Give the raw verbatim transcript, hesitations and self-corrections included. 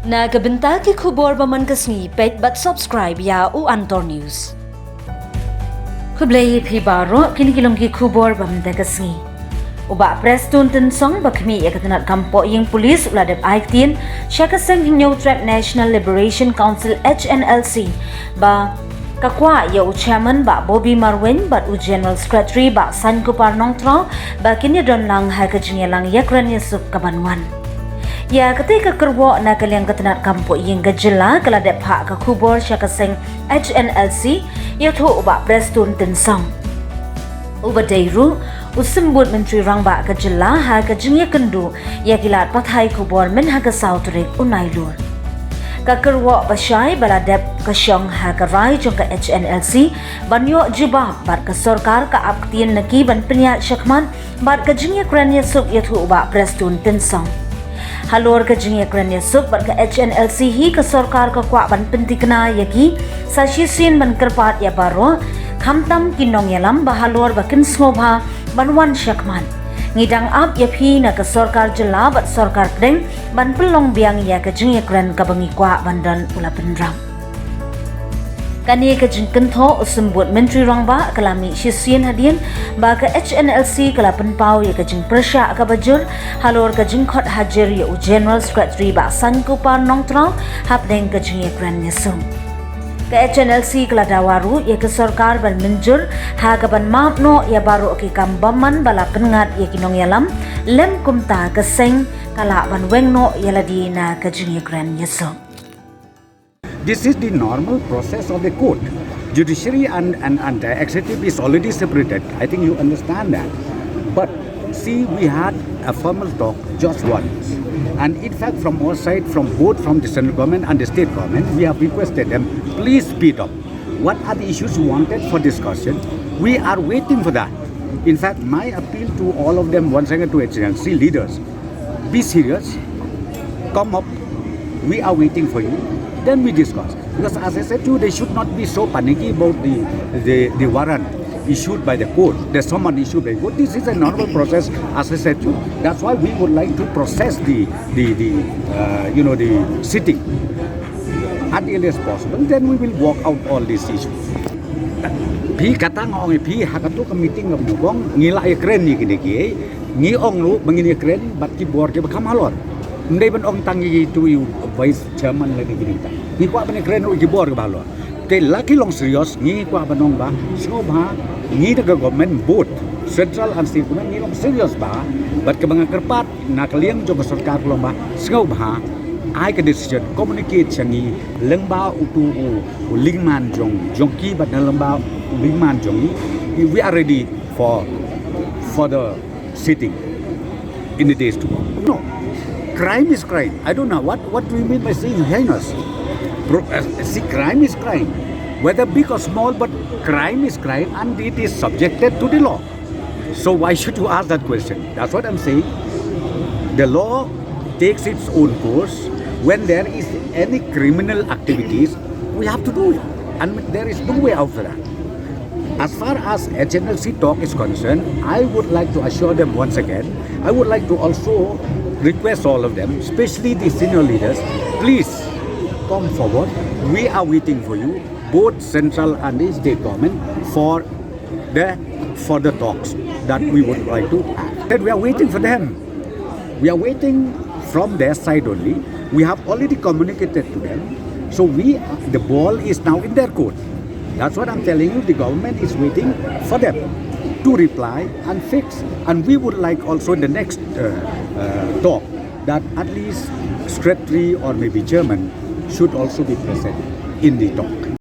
Na ka bynta ki khubor ba man ka sngi, peit bad subscribe ïa u Antor News. Khublei ïa phi baroh, kine ki long ki khubor ba man ka sngi. U Bah Prestone Tynsong ba khmih ïa ka tnat kam poh ïing police u la dep ai ktien sha ka seng Hynñiewtrep National Liberation Council, H N L C, ba ka kwah ïa u chairman Bah Bobby Marwein bad u general secretary Bah Sainkupar Nongtraw ba kin ïadon lang ha ka jingïalang ïakren ïasuk ka ban wan. Ïa katei ka kyrwoh na ka liang ka tnat kam poh ïing ka jylla ka la dep phah ka khubor sha ka seng H N L C ïathuh u Bah Prestone Tynsong. Uba dei ruh u symbud myntri rangbah ka jylla ha ka jingïakynduh ïa ki lad pathai khubor myn ha ka saw tarik u Nailur. Ka kyrwoh ba shai ba la dep ka shong ha ka rai jong ka H N L C ban ïoh jubab bad ka sorkar ka ap ktien na ki ban pynïaid shakhmat bad ka jingïakren ïasuk ïathuh u Bah Prestone Tynsong. Halor ka jingïakren ïasuk bad ka H N L C hi, ka sorkar ka kwah ban pyntikna ïa ki sa shisien ban kyrpad ïa baroh, khamtam ki nongïalam, ba halor ba kin sngewbha ban wan shakhmat. Ngi dang ap ïa phi na ka sorkar jylla bad sorkar pdeng ban pynlong biang ïa ka jingïakren kaba ngi kwah ban don, u la pynrap. Kane ka jingkynthoh u symbud myntri rangbah ka la mih shisien hadien ba ka H N L C ka la pynpaw ïa ka jingpyrshah kaba jur halor ka jingkhot hajir ïa u general secretary Bah Sainkupar Nongtraw hapdeng ka jingïakren ïasuk. Ka H N L C ka la dawa ruh ïa ka sorkar ban mynjur ha ka ban map noh ïa baroh ki kam bymman ba la pynngat ïa ki nongïalam, lem kumta ka seng ka lah ban weng noh ïa lade na ka jingïakren ïasuk. This is the normal process of the court. Judiciary and, and, and the executive is already separated. I think you understand that. But see, we had a formal talk just once. And in fact, from our side, from both from the central government and the state government, we have requested them, please speed up. What are the issues you wanted for discussion? We are waiting for that. In fact, my appeal to all of them, once again to H N L C leaders, be serious, come up, we are waiting for you, then we discuss. Because as I said to you, they should not be so panicky about the, the, the warrant issued by the court, the summon issued by the court. This is a normal process, as I said to you. That's why we would like to process the, the, the uh, you know, the sitting at the earliest possible. Then we will work out all these issues. Phi kata nga ong ïa phi ha kato ka meeting ka Nyngkong ngi la ïakren ïa kine kiei, ngi ong ruh ba ngin ïakren bad ki bor kiba kham halor. Ym dei ban ong tang ïa itu i vice chairman lane kine kita. Ngi kwah ban ïakren ruh ïa ki bor kiba halor. Te la ki long serious ngi kwah ban ong ba sngewbha ngi da ka government both central and state government ngi long serious ba bad kaba nga kyrpad na ka liang jong ka sorkar ka long ba sngewbha ai ka decision, communicate sha ngi lyngba utu u, u lyngman jong, jong ki bad na lyngba u lyngman jong ngi. We are ready for, for the sitting in the days to come. No. Crime is crime. I don't know. What, what do you mean by saying heinous? Pro, uh, see, crime is crime. Whether big or small, but crime is crime and it is subjected to the law. So why should you ask that question? That's what I'm saying. The law takes its own course. When there is any criminal activities, we have to do it. And there is no way out for that. As far as H N L C talk is concerned, I would like to assure them once again. I would like to also request all of them, especially the senior leaders, please come forward. We are waiting for you, both central and the state government, for the, for the talks that we would like to have. That we are waiting for them. We are waiting from their side only. We have already communicated to them. So we, the ball is now in their court. That's what I'm telling you. The government is waiting for them to reply and fix. And we would like also in the next uh, uh, talk that at least secretary or maybe chairman should also be present in the talk.